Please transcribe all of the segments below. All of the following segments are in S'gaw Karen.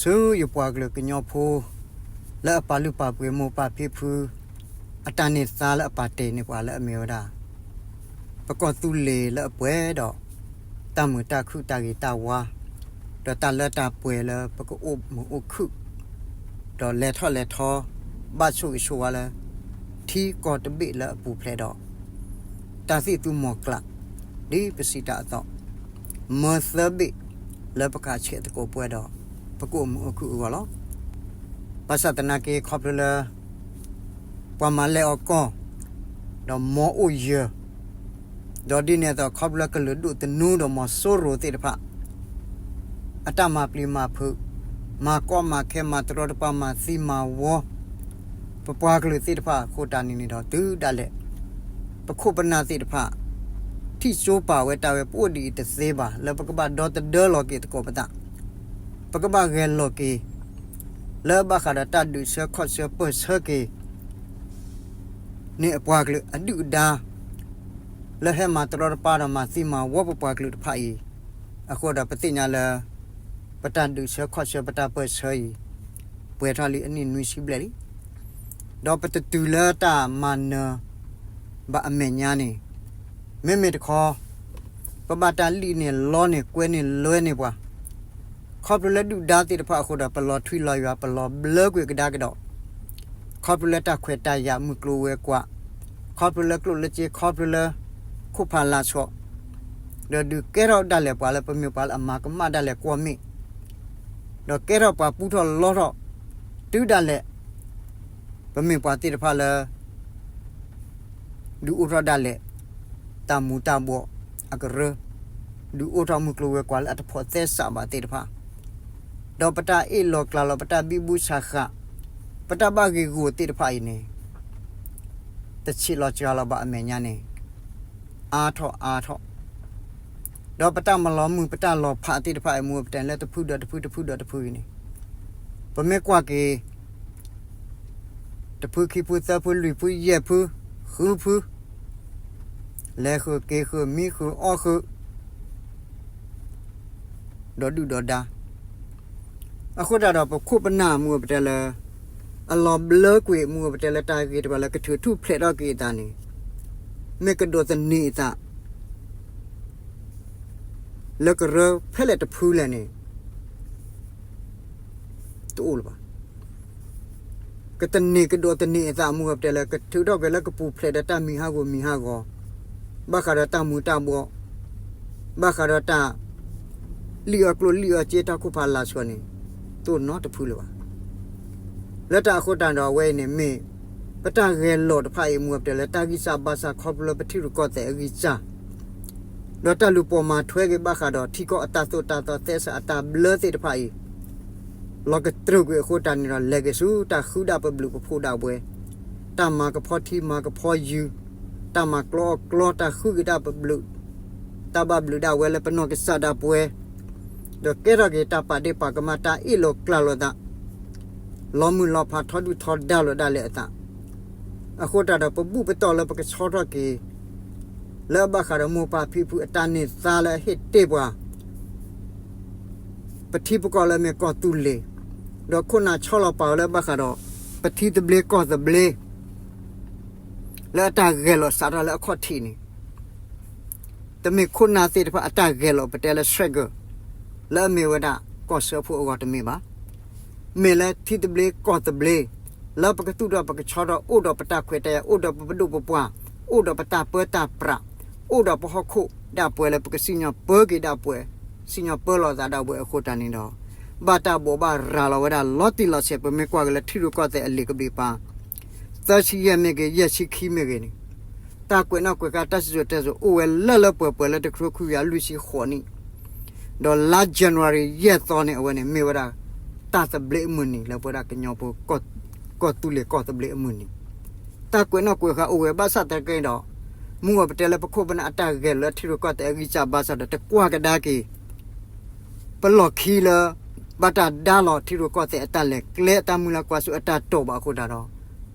ဆူယပှၤကလုာ်ကညီဖိ လၢအပာ်လုၢ်ပာ်ပှ့ၤမိၢ်ပၢ်ဖံဖု အတၢ်န့ၢ်သါလၢအပာ်တ့ၢ်န့ၢ်ပှၤလၢအမ့ၢ်ဝဲဒၣ် ပကီၢ်သူလ့ၤလၢအပှဲၤဒီး တၢ်မုာ်တၢ်ခုၣ်တၢ်ဂ့ၤတၢ်ဝါ ဒီးတၢ်လၢတၢ်ပှဲၤလၢပကအိၣ်မုာ်အိၣ်ခုၣ် ဒီးလဲၤထီၣ်လဲၤထီ ဘၣ်ဆိၣ်ဂ့ၤဆိၣ်ဝါလၢ ထံကီၢ်တဘ့ၣ်လၢအပူၤဖျဲးဒီး တၢ်သံၣ်သူမီၢ်ကျၢ် ဒ်ပစံးတၢ်အသိး မၢသၢဘ့ၣ်လၢပကဆဲးသကိးပှဲၤဒီး ပကအိၣ်မုာ်အိၣ်ခုၣ်အဂီၢ်လီၤ. ဘၣ်ဆၣ်သနာ်က့ခီဖျိလၢ ပှၤမၤလဲၢ်အီၣ်ကီၢ် ဒီးမ်အိၣ်ယၢၤ ဒီးဒ်န့ၣ်အသိး ခီဖျိလၢကလုာ်ဒိၣ်သနူဒီးမီၤစိရိၤသ့ၣ်တဖၣ် အတၢ်မၤပျံၤမၤဖုး မၤကီမၤခဲ မၤတရီတပါ မၤသံမၤဝီ ပပှၤကလုာ်သ့ၣ်တဖၣ်အဃိတၢ်န့ၣ်န့ၣ်ဒီး တုၤဒၣ်လဲာ် ပခိၣ်ပနၢ်သ့ၣ်တဖၣ် ထံၣ်ကၠိပာ်ဝဲတၢ်ဝဲ ပအိၣ်ဒ်အံၤတသ့ဘၣ် လၢပကဘၣ်ဒီသဒၢလီၤက့ၤသကိးပသး ပကဘၣ်ဂဲၤလိာ်က့ၤ လၢဘၣ်ဃးဒီးတၢ်ဒုးဆၢခီၣ်ဆၢပၢၢ်ဆၢက့ၤ န့ၣ်အပှၤကလုာ်အဒုၣ်အဒါ လၢဟဲမၤတရီတပါဒီးမၤသံမၤဝီပပှၤကလုာ်တဖၣ်အံၤ အဃိဒီးပသ့ၣ်ညါလၢ ပတၢ်ဒုးဆၢခီၣ်ဆၢပတၢ်ပၢၢ်ဆၢအံၤ ပှဲၤထီၣ်လံအနံၣ်နွံဆံဘျဲၣ်လံ. ဒီးပတတုၤလၢတၢ်မၤနၢၤ ဘၣ်အမဲာ်ညါန့ၣ် မ့မ့ၢ်တခီ ပဘၣ်တၢ်လံၣ်န့ၢ်လီန့ၢ်ကွဲန့ၢ်လွဲန့ၢ်ပှၤ ခီဖျိလၢဒုၣ်ဒါသ့ၣ်တဖၣ်အဃိဒီး ပလီၤထွံလီၤယွၤ ပလီၤဘျၢကွံာ်ကဒါကဒီး ခီဖျိလၢတၢ်ခွဲးတၢ်ယာ်မုၢ်ကျိၤဝဲၤကွာ် ခီဖျိလၢကျိၣ်လၢစ့ ခီဖျိလၢ ခိၣ်ဖးလာ်ဆီး ဒီးဒုးကဲထီၣ်ဒၣ်လဲာ်ပှၤလၢပမ့ၢ်ပှၤလၢအမၤကမၣ်ဒၣ်လဲာ်ကွီၢ်မ့ၣ် ဒီးကဲထီၣ်ပှၤပူထီၣ်လီထီၣ် တုၤဒၣ်လဲာ် ပမ့ၢ်ပှၤသ့ၣ်တဖၣ်လၢ ဒုးအိၣ်ထီၣ်ဒၣ်လဲာ် တၢ်မူၤတၢ်ဘှီးအကရၢ, ဒုးအိၣ်ထီၣ်မုၢ်ကျိၤဝဲၤကွာ်လၢအတဖိးသဲစးဘၣ်သ့ၣ်တဖၣ်, ဒီးပတၢ်အ့ၣ်လိာ်ကျၢ်လီၤ ပတၢ်ဘံဘူဆးဃာ်, ပတၢ်ဘၣ်ဂ့ၢ်ဂီၢ်သ့ၣ်တဖၣ်အံၤန့ၣ် တဆံးလီၤစှၤလီၤဘၣ်အမဲာ်ညါန့ၣ် အါထီၣ်အါထီၣ်, ဒီးပတၢ်မၤလီၤမုၢ် ပတၢ်လီၤဖးသ့ၣ်တဖၣ်အံၤ မ့ၢ်ပတဲလၢတဖုဒီးတဖု တဖုဒီးတဖုအံၤန့ၣ် ပမ့ၢ်ကွၢ်က့ၤ တဖုခံဖု သၢဖု လွံၢ်ဖု ယဲၢ်ဖု ဃုဖု, လဲၤဃုာ်က့ၤဃုာ် မံဃုာ်အီၣ်ဃုာ် ဒီးဒုၣ်ဒီးဒါ, အဃိသတးဒီး ပခိၣ်ပနၢ်မ့ၢ်ပတဲလၢ အလီၤဘျၢကွံာ် မ့ၢ်ပတဲလၢတၢ်ဂ့ၢ်တဖၣ်လၢကထုးထူၣ်ဖျဲးထီၣ်က့ၤအသးန့ၣ် မ့ၢ်ကဒိးသန့ၤအသး လၢကရၢဖဲလဲၣ်တဖုလဲၣ်န့ၣ် တအိၣ်လၢၤဘၣ်. ကသန့ၤကဒိးသန့ၤအသး မ့ၢ်ပတဲလၢ ကထုးထီၣ်က့ၤလၢကပူၤဖျဲးဒီးတၢ်မံၤဟးဂီၤမံၤဟးဂီၤ, ဘၣ်ဃးဒီးတၢ်မူၤတၢ်ဘှီး, ဘၣ်ဃးဒီးတၢ် လံၣ်အီၣ်ကျိၣ်လံၣ်အီၣ်စ့ တၢ်ခိၣ်ဖးလာ်ဆီန့ၣ် တအိၣ်နီတဖုလၢၤဘၣ်. လၢတၢ်အဃိသတးဒီး အဝဲအံၤန့ၣ်မ့ၢ် ပတၢ်ဂဲၤလိာ်တဖၣ်အံၤ မ့ၢ်ပတဲလၢတၢ်ဂံၢ်စၢ်ဘါစၢ် ခီဖျိလၢပထံရူၢ်ကီၢ်သဲးအဂံၢ်စၢ် ဒီးတၢ်လူၤပိာ်မၤထွဲက့ၤဘၣ်ဃးဒီး ထံကီၢ်အတၢ်သိၣ်တၢ်သီသဲစးအတၢ်ဘျၢသ့ၣ်တဖၣ်အံၤ လီၤကတြူာ်ကွံာ်အဃိသတးန့ၣ်ဒီး လဲၤက့ၤဆူတၢ်ဃုဒၣ်ပဘျုးပဖှိၣ်ဒၣ်ဝဲ, တၢ်မၤကဖီထံမၤကဖီယုၢ်, တၢ်မၤကျီအီၣ်ကျီ တၢ်ဃုက့ၤဒၣ်ပဘျုး, တၢ်ဘၣ်ဘျုးဒၣ်ဝဲလၢပနီၢ်ကစၢ်ဒၣ်ပှဲၤ, ဒီးကဲထီၣ်က့ၤတၢ်ပာ်ဒ့ၣ်ပာ်ကမၣ် တၢ်အ့ၣ်လိာ်ကျၢ်လိာ်သး လီၤမုၢ်လီၤဖးထီဒုၣ်ထီဒါလိာ်ဒၣ်လဲာ်အသး, အဃိသတးဒီး ပဘူၣ်ပတီၢ်လၢပကဆီထီၣ်က့ၤ လၢအဘၣ်ဃးဒီးမိၢ်ပၢ်ဖံဖုအတၢ်န့ၢ်သါလၢအဟ့ၣ်တ့ၢ်ပှၤ ပထံပကီၢ်လၢအမ့ၢ်ကီၢ်သူလ့ၤ, ဒီးခိၣ်နၢ်ဆီလီၤပာ်ဝဲလၢဘၣ်ဃးဒီး ပထံသဘျ့ကီၢ်သဘျ့ လၢအတၢ်ဂဲၤလိာ်စးထီၣ်လၢအခီၣ်ထံးန့ၣ် တမ့ၢ်ခိၣ်နၢ်သ့ၣ်တဖၣ်အတၢ်ဂဲၤလိာ် ပတဲလၢ struggle လၢအမ့ၢ်ဝဲဒၣ်ကီၢ်စၢဖှိၣ်အဂီၢ်တမ့ၢ်ဘၣ်. မ့ၢ်လၢထံသဘျ့ကီၢ်သဘျ့ လၢပကသူၣ်ထီၣ်ပကဆီထီၣ် အိၣ်ဒီးပတၢ်ခွဲးတၢ်ယာ် အိၣ်ဒီးပပဒိၣ်ပပှၢ် အိၣ်ဒီးပတၢ်ပၢတၢ်ပြး အိၣ်ဒီးပဟီၣ်ခိၣ်ဒၣ်ပှဲၤလၢပကစံၣ်ညီၣ်ပၢက့ၤဒၣ်ပှဲၤ စံၣ်ညီၣ်ပၢလီၤသးဒၣ်ဝဲအဃိသတးန့ၣ်ဒီး ဘၣ်တၢ်ဘိးဘၣ်ရၤလီၤဝဲဒၣ်လီၤတံၢ်လီၤဆဲး ပမ့ၢ်ကွၢ်က့ၤလၢထံရူၢ်ကီၢ်သဲးအလံာ်ကဘျံးပၤ သၢဆံယဲၢ်မ့ၢ်ဂ့ၤ ယဲၢ်ဆံခံမ့ၢ်ဂ့ၤန့ၣ် တၢ်ကွဲးနီၣ်ကွဲးဃာ်တၢ်စံၣ်စိၤတဲစိၤအိၣ်ဝဲလၢလၢပှဲၤပှဲၤလၢတကထိခွံကယၤလွံၢ်ဆံဃိးနံၣ် ဒီးလါ January ယဲၢ်သီန့ၣ် အဝဲန့ၣ်မ့ၢ်ဝဲဒၣ် တၢ်သဘျ့အမုၢ်နံၤလၢပဝဲဒၣ်ကညီဖိ ကီၢ်သူလ့ၤကီၢ်သဘျ့အမုၢ်နံၤ တၢ်ကွဲးနီၣ်ကွဲးဃာ်အိၣ်ဝဲဘၣ်ဆၣ်သနာ်က့ဒီး မုၢ်ဂီၤပတဲလၢပခိၣ်ပနၢ်အတၢ်ဂဲၤလိာ်လၢထံရူၢ်ကီၢ်သဲးအဂံၢ်စၢ်ဘါစၢ်ဒီး တကွၢ်ကဒါက့ၤ ပလီၢ်ခံလၢ ဘၣ်တၢ်ဒါလီၤထံရူၢ်ကီၢ်သဲးအတၢ်လဲၤကျဲအတၢ်မုၢ်လၢ်ကွၢ်စိအတၢ်တိာ်ဘၣ်အဃိသတးဒီး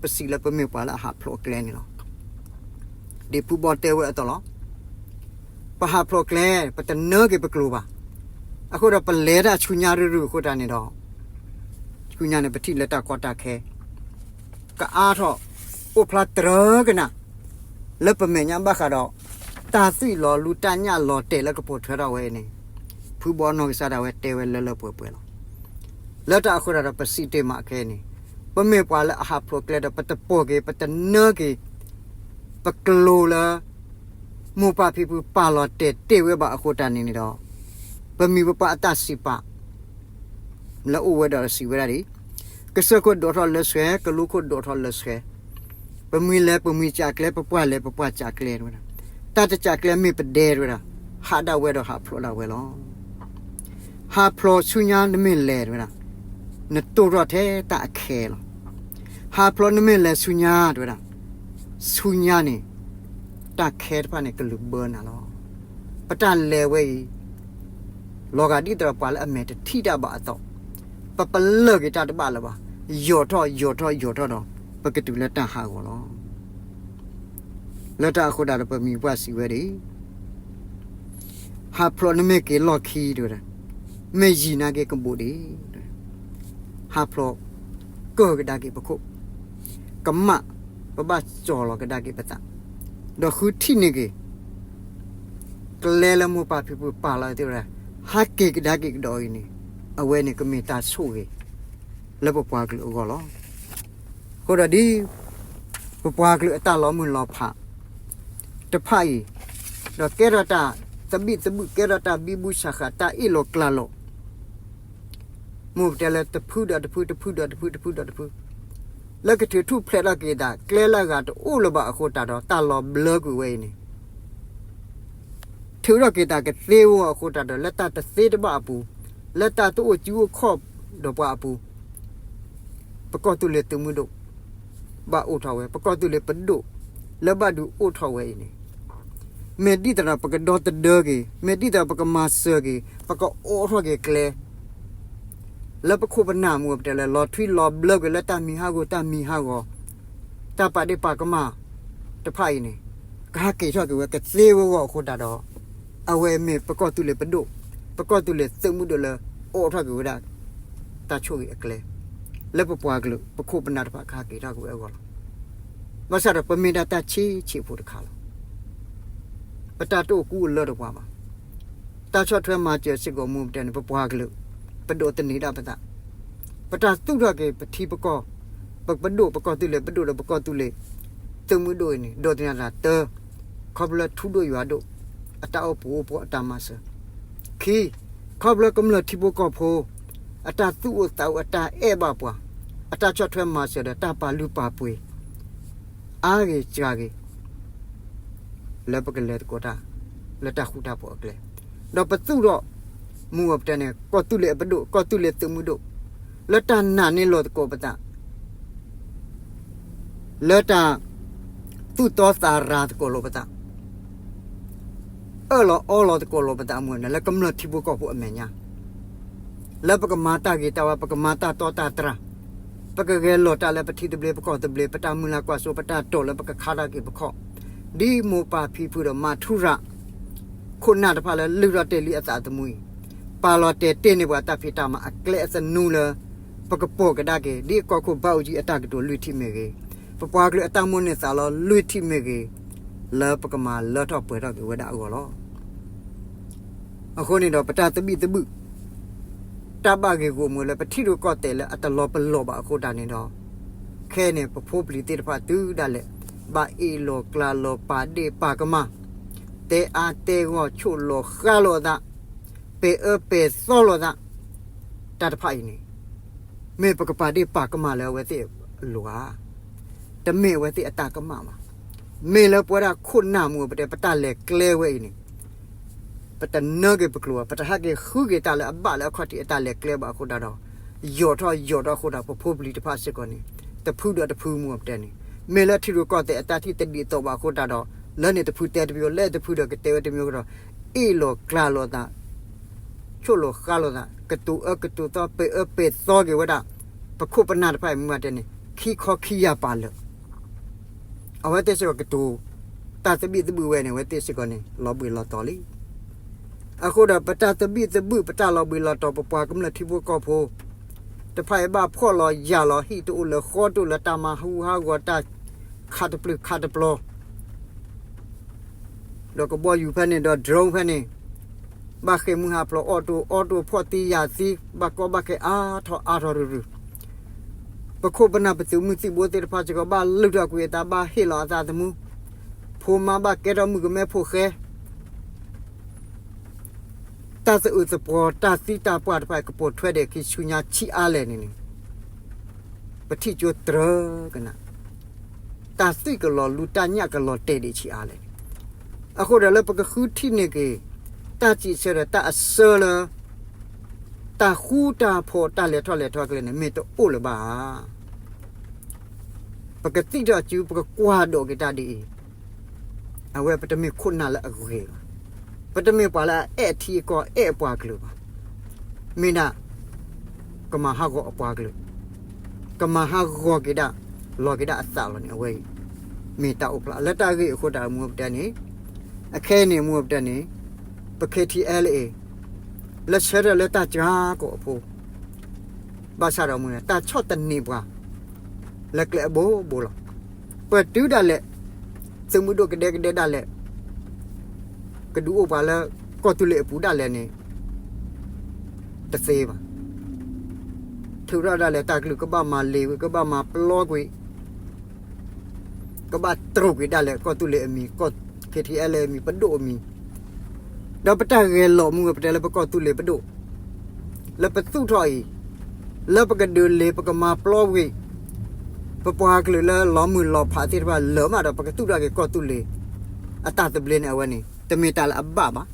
ပစံးလၢပမ့ၢ်ပှၤလၢအဟးဖျိးကျဲန့ၣ်လီၤ. ဒ်ဖုဘီတဲဝဲအသိးလီၤ. ပဟးဖျိးကျဲ ပတနၢက့ၤပကျိၤဘၣ်. အဃိဒီးပလဲၤတၢ်ဆူညါရုၢ်ရုၢ်အဃိသတးန့ၣ်ဒီး ဆူညါန့ၣ် ပထံၣ်လၢတၢ်ကီတၢ်ခဲ ကအါထီၣ် အိၣ်ဖျါတြၢကနၣ် လၢပမဲာ်ညါဘၣ်ဃးဒီး တၢ်သွံၣ်လီၤလူၤတၢ်ညၣ်လီၤတဲာ်လၢကပိာ်ထွဲထီၣ်ဝဲအံၤန့ၣ် ဖုဘီနီၢ်ကစၢ်ဒၣ်ဝဲတဲဝဲလၢလၢပှဲၤပှဲၤလီၤ. လၢတၢ်အဃိတၢ်ဒီး ပစံးတ့ၢ်မးခဲအံၤန့ၣ် ပမ့ၢ်ပှၤလၢအဟးဖျိးကျဲဒီး ပတပိာ်က့ၤ ပတနၢက့ၤ ပကျိၤလၢ မိၢ်ပၢ်ဖံဖုပာ်လီၤတဲာ်တ့ၢ်ဝဲဘၣ်အဃိတၢ်န့ၣ်န့ၣ်ဒီး ပမိၢ်ပပၢ်အတၢ်စံးပာ် လၢအိၣ်ဝဲဒီးစံးဝဲဒၣ်ဒ်အံၤ, ကစၢၢ်ခိၣ်ဒိးထီၣ်လၢဆှဲ, ကလူခိၣ်ဒိးထီၣ်လၢဆှဲ, ပမှံၤလဲၤပမှံၤကၠးကျဲ, ပပှၢ်လဲၤပပှၢ်ကၠးကျဲတဝဲဒၣ်, တၢ်တကၠးကျဲမ့ၢ်ပဒဲတဝဲဒၣ်, ဟးဒၣ်ဝဲဒီးဟးဖျိးဒၣ်ဝဲလီၤ. ဟးဖျိးဆူညါနမ့ၢ်လဲၤတဝဲဒၣ်, နတိၢ်ထီၣ်ထဲတၢ်အခဲလီၤ. ဟးဖျိးနမ့ၢ်လဲၤဆူညါတဝဲဒၣ်, ဆူညါန့ၣ် တၢ်ခဲတဖၣ်န့ၣ်ကလုၢ်ဘၢနၤလီၤ. ပတၢ်လဲၤဝဲအံၤ လီၤဂာ်ဒ်သိးဒီးပှၤလၢအမဲာ်တထံၣ်တၢ်ဘၣ်အသိး, ပပလၢၢ်က့ၤတၢ်တဘၣ်လၢၤဘၣ်, ယိာ်ထီၣ်ယိာ်ထီၣ်ယိာ်ထီၣ်ဒီး ပကတုၤလၢတၢ်ဟးဂီၤလီၤ. လၢတၢ်အဃိတၢ်ဒီးပမိၢ်ပပၢ်စံးဝဲဒ်အံၤ, ဟးဖျိးနမ့ၢ်က့ၤလီၢ်ခံတဝဲဒၣ်, မ့ၢ်ယံၤနာ်က့ၤကဘိးဒ့ၣ်, ဟးဖျိး ကၢၢ်ကဒါက့ၤပခိၣ်, ကမၣ် ပဘၣ်ကၠီၤလီၤကဒါက့ၤပသး, ဒီးဃုထံၣ်န့ၢ်က့ၤ ကျဲလၢမိၢ်ပၢ်ဖံဖုပာ်လီၤသ့ၣ်တဖၣ်, ဟးက့ၤကဒါက့ၤကဒီးအံၤန့ၣ်, အဝဲန့ၣ်ကမ့ၢ်တၢ်ဆိၣ်ဂ့ၤ လၢပပှၤကလုာ်အဂီၢ်လီၤ. အဃိဒီးဒ် ပပှၤကလုာ်အတၢ်လီၤမုၢ်လီၤဖး တဖၣ်အံၤ, ဒီးကဲထီၣ်တၢ်သဘံၣ်သဘုၣ်, ကဲထီၣ်တၢ်ဘံဘူဆးဃာ်, တၢ်အ့ၣ်လိာ်ကျါလိာ် မိၢ်ပတဲလၢတဖုဒီးတဖု, တဖုဒီးတဖု, တဖုဒီးတဖု, လၢကထုးထူၣ်ဖျဲးထီၣ်က့ၤသး, ကျဲလၢအဂၤတအိၣ်လၢၤဘၣ်အဃိတၢ်ဒီး တၢ်လီၤဘျၢကွံာ်ဝဲအံၤန့ၣ်, ထုးထီၣ်က့ၤသးကသ့ဝဲအဃိတၢ်ဒီး လၢတၢ်တသ့တဘၣ်အပူၤ, လၢတၢ်တအိၣ်စုအိၣ်ခီၣ်ဒီးပှၤအပူၤ, ပကီၢ်သူလ့ၤသုးမုၢ်ဒိၣ် ဘၣ်အိၣ်ထီၣ်ဝဲ, ပကီၢ်သူလ့ၤပဒိၣ် လၢဘၣ်ဒုးအိၣ်ထီၣ်ဝဲအံၤန့ၣ်, မ့ၢ်ဒ်သိးဒီးပကဒီသဒၢက့ၤ, မ့ၢ်ဒ်သိးဒီးပကမၤစၢၤက့ၤ, ပကအိးထီၣ်က့ၤကျဲ လၢပခိၣ်ပနၢ်မူအပတဲလၢ လီၤထွံလီၤဘျၢကွံာ်လၢတၢ်မံၤဟးဂီၤ တၢ်မံၤဟးဂီၤ, တၢ်ပာ်ဒ့ၣ်ပာ်ကမၣ်တဖၣ်အံၤန့ၣ်, ကဟးက့ၤထီၣ်က့ၤဝဲကသ့ဝဲအဂီၢ်အဃိတၢ်ဒီး, အဝဲမ့ၢ်ပကီၢ်သူလ့ၤပဒိၣ်, ပကီၢ်သူလ့ၤသုးမုၢ်ဒိၣ်လၢ အိးထီၣ်က့ၤဝဲဒၣ် တၢ်ဆိၣ်ဂ့ၤအကျဲ, လၢပပှၤကလုာ် ပခိၣ်ပနၢ်တဖၣ်ကဟးက့ၤထီၣ်က့ၤဝဲအဂီၢ်လီၤ. ဘၣ်ဆၣ်ဒီးပမ့ၢ်ဒၣ်တၢ်ဆံးဆံးဖိတခါလီၤ. ပတၢ်တအိၣ်ကူအလၢတပှၤဘၣ်. တၢ်ဆီၣ်ထွဲမၤစၢၤစ့ၢ်ကီးမူပတဲန့ၣ် ပပှၤကလုာ် ပဒိးသန့ၤဒၣ်ပသး, ပတၢ်သူၣ်ထီၣ်က့ၤပထံပကီၢ်, ပပဒိၣ်ပကီၢ်သူလ့ၤပဒိၣ်ဒီးပကီၢ်သူလ့ၤ သုးမုၢ်ဒိၣ်အံၤန့ၣ် ဒိးသန့ၤသးတၢ, ခီဖျိလၢထူဒိၣ်ယွၤဒိၣ် အတၢ်အိၣ်ဖှိၣ်အိၣ်ဖိအတၢ်မၤစၢၤ, ခံ, ခီဖျိကမျၢၢ်ထံဖိကီၢ်ဖိ အတၢ်သူၣ်အိၣ်သးအိၣ်အတၢ်အဲၣ်ဘၣ်ပှၤ, အတၢ်ဆီၣ်ထွဲမၤစၢၤဒီးတၢ်ပာ်လုၢ်ပာ်ပှ့ၤ အါဂ့ၤစှၤဂ့ၤ လၢပကလဲၤသကိးတၢ် လၢတၢ်ဃူတၢ်ဖိးအကျဲ, ဒီးပသူၣ်ထီၣ် မူအပတဲန့ၣ် ကီၢ်သူလ့ၤအပဒိၣ် ကီၢ်သူလ့ၤသုးမုၢ်ဒိၣ် လၢတၢ်နာ်န့ၢ်လီၤသကိးပသး လၢတၢ်သူၣ်တီသးရၤသကိးလိာ်ပသး, အၢၣ်လီၤအီလီၤသကိးလိာ်ပသးအမူန့ၣ် လၢကမျၢၢ်ထံဖိကီၢ်ဖိအမဲာ်ညါ, လၢပကမၤတၢ်ဂ့ၤတၢ်ဝါ ပကမၤတၢ်တီတၢ်တြၢ်, ပကဂဲၤလိာ်တၢ်လၢပထံသဘျ့ပကီၢ်သဘျ့ ပတၢ်မုၢ်လၢ်ကွၢ်စိ ပတၢ်တိာ်လၢပကခါထီၣ်က့ၤပခီၣ်, ဒ်မိၢ်ပၢ်ဖံဖုဒီးမၤထူရၤ ခိၣ်နၢ်တဖၣ်လၢလုၢ်ထီၣ်တ့ၢ်လံအသးသမူအံၤ, ပာ်လီၤတဲာ်တ့ၢ်န့ၢ်ပှၤတၢ်ဖံးတၢ်မၤအကျဲအသနူလၢ ပကပိာ်ကဒါက့ၤ ဒ်ကီၢ်ခိၣ်ဘၣ်အူကၠံအတၢ်ကတိၤလွံၢ်ထံၣ်မ့ၢ်ဂ့ၤ, ပပှၤကလုာ်အတၢ်မိၣ်န့ၢ်သးလီလွံၢ်ထံၣ်မ့ၢ်ဂ့ၤ, လၢပကမၤလၢထီၣ်ပှဲၤထီၣ်က့ၤဝဲဒၣ်အဂီၢ်လီၤ. အဃိန့ၣ်ဒီး ပတၢ်သဘံၣ်သဘုၣ် တၢ်ဘၣ်ဂ့ၢ်ဂီၢ်မုၢ်လၢပထံရူၢ်ကီၢ်သဲးလၢအတလီၤပလိာ်ဘၣ်အဃိတၢ်န့ၣ်ဒီး, ခဲအံၤန့ၣ် ပဖိပလံၤသ့ၣ်တဖၣ်တုၤဒၣ်လဲာ် ဘၣ်အ့ၣ်လိာ်ကျါလိာ်ပာ်ဒ့ၣ်ပာ်ကမၣ်, တဲအါတဲဂီၢ်ဆိၣ်လိာ်ဃါလိာ်အသး, ပဲာ်အၢပဲာ်သီလိာ်သး, တၢ်တဖၣ်အံၤန့ၣ် မ့ၢ်ပကပာ်ဒ့ၣ်ပာ်ကမၣ်လၢအဝဲသ့ၣ်အလိၤဧါ. တမ့ၢ်အဝဲသ့ၣ်အတၢ်ကမၣ်ဘၣ်. မ့ၢ်လၢပဝဲဒၣ်ခိၣ်နၢ်မူပတဲ ပတၢ်လဲၤကျဲဝဲအံၤန့ၣ် ပတနၢက့ၤပကျိၤဘၣ်, ပတဟဲက့ၤဃုက့ၤတၢ်လၢအဘၣ်လၢအခီၣ်ထံးအတၢ်လဲၤကျဲဘၣ်အဃိတၢ်ဒီး, ယိာ်ထီၣ်ယိာ်ထီၣ်အဃိတၢ် ပဖိပလံၤတဖၣ်စ့ၢ်ကီးန့ၣ် တဖုဒီးတဖုမူပတဲန့ၣ်, မ့ၢ်လၢထံရူၢ်ကီၢ်သဲးအတၢ်ထံၣ်တဒ်သိးဘၣ်အဃိတၢ်ဒီး, လၢန့ၣ်တဖုတဲတမံၤ လၢတဖုဒီးကတဲဝဲတမံၤအဃိဒီး, အ့ၣ်လိာ်ကျါလိာ်သး ဆိၣ်လိာ်ဃါလိာ်သး, ကတိၤအၢကတိၤသီ ပဲာ်အၢပဲာ်သီက့ၤဝဲဒၣ် ပခိၣ်ပနၢ်တဖၣ်အံၤမူပတဲန့ၣ် ခံခီခံယၤပာ်လၢာ် အဝဲသ့ၣ်စ့ၢ်ကီးကတိၤ တၢ်သဘံၣ်သဘုၣ်ဝဲန့ၣ် အဝဲသ့ၣ်စ့ၢ်ကီးန့ၣ် လီၤဘှံးလီၤတီၤလံ. အဃိဒီးပတၢ်သဘံၣ်သဘုၣ် ပတၢ်လီၤဘှံးလီၤတီၤ ပပှၤကမျၢၢ်ထံဖိကီၢ်ဖိ တဖၣ်အံၤဘၣ်ဖှီၣ်လီၤယာ်လီၤ ဟံၣ်တအိၣ်လၢၤ ဃီတအိၣ်လၢၤ တၢ်မၤဟူးဟးဂီၤ တၢ်ခးတပျုာ်ခးတပျီၤ ဒီးကဘီယူၤဖဲန့ၣ် ဒီး drone ဖဲန့ၣ် ဘၣ်ဃ့ၢ်မှံဟးဖျိး အီၣ်တိၢ်အီတိၢ် ဖှီၣ်သံယာ်သံ ဘၣ်ကီဘၣ်ခဲအါထီၣ်အါထီၣ်ရုၢ်ရုၢ် ပခိၣ်ပနၢ်ပသုးမုၢ်သံၣ်ဘိသ့ၣ်တဖၣ်စ့ၢ်ကီး ဘၣ်လုၢ်ထီၣ်ကွံာ်အသး ဘၣ်ဟ့ၣ်လီၤအသးသမူ ဖိမါဘၣ်ကဲထီၣ်မုၣ်ကမဲဖိဃဲ တၢ်သအုးသပှီၤ တၢ်သံတၢ်ပှၢ်တဖၣ် ကပိာ်ထွဲဒံးခံဆူညါဆံးအါလဲၣ်န့ၣ်န့ၣ် ပထံၣ်ကၠိတြၢကနၣ် တၢ်သွံၣ်ကလီၤလူ တၢ်ညၣ်ကလီၤတဲာ်ဒံးဆံးအါလဲၣ်န့ၣ် အဃိဒီးလၢပကဃုထံၣ်န့ၢ်က့ၤ တၢ်စံးဆၢဒီးတၢ်အဆၢလၢ တၢ်ဃူတၢ်ဖိး တၢ်လဲၤထီၣ်လဲၤထီကျဲန့ၣ် မ့ၢ်တအိၣ်လၢၤဘၣ်ဧါ ပကသံၣ်ထီၣ်စု ပကကွၢ်ဒိးက့ၤတၢ်ဒ်အံၤ, အဝဲပတမ့ၢ်ခိၣ်နၢ်လၢအဂ့ၤဘၣ်. ပတမ့ၢ်ပှၤလၢအအဲၣ်ထံအကီၢ် အဲၣ်အပှၤကလုာ်ဘၣ်. မ့ၢ်ဒၣ် ကမၤဟးဂီၤအပှၤကလုာ်, ကမၤဟးဂီၤက့ၤဒၣ် လီၤက့ၤဒၣ်အသးလီၤန့ၣ် အဝဲအံၤ မ့ၢ်တၢ်အိၣ်ဖျါ လၢတၢ်ဂ့ၢ်အဃိတၢ်မူပတဲန့ၣ်, အခဲအံၤန့ၣ် မူပတဲန့ၣ် ပ KTLA လၢဆၢထၢၣ်လၢတၢ်ကၢကိးအဖိ ဘၣ်ဆၣ်ဒီးမူန့ၣ် တၢ်ဆီၣ်သနံးပှၤ လၢကျဲအဘိဘိလီၤ. ပတုၤဒၣ်လဲာ် သုးမုၢ်ဒိၣ်ကဒဲကဒဲဒၣ်လဲာ် ကဒုးအိၣ်ပှၤလၢကီၢ်သူလ့ၤအပူၤဒၣ်လဲာ်န့ၣ် တသ့ဘၣ်. ထုးထီၣ်ဒၣ်လဲာ်တၢ်ကလုၢ် ကဘၣ်မၤလ့ၤကွံာ် ကဘၣ်မၤပျီကွံာ် ကဘၣ်တြိာ်ကွံာ်ဒၣ်လဲာ် ကီၢ်သူလ့ၤအမံၤ, KTLA အမံၤ, ပဒိၣ်အမံၤ, ဒီးပတၢ်ဂဲၤလိာ်မူဝဲပတဲလၢပကီၢ်သူလ့ၤပဒိၣ် လၢပသူၣ်ထီၣ်အံၤ, လၢပကဒုးလ့ၤ ပကမၤပျီကွံာ် ပပှၤကလုာ်လၢလီၤမုၢ်လီၤဖးသ့ၣ်တဖၣ်လၢာ်မးဒီး ပကသူၣ်ထီၣ်က့ၤကီၢ်သူလ့ၤ အတၢ်သဘျ့န့ၣ် အဝဲန့ၣ် တမ့ၢ်တၢ်လၢအဘၣ်ဘၣ်.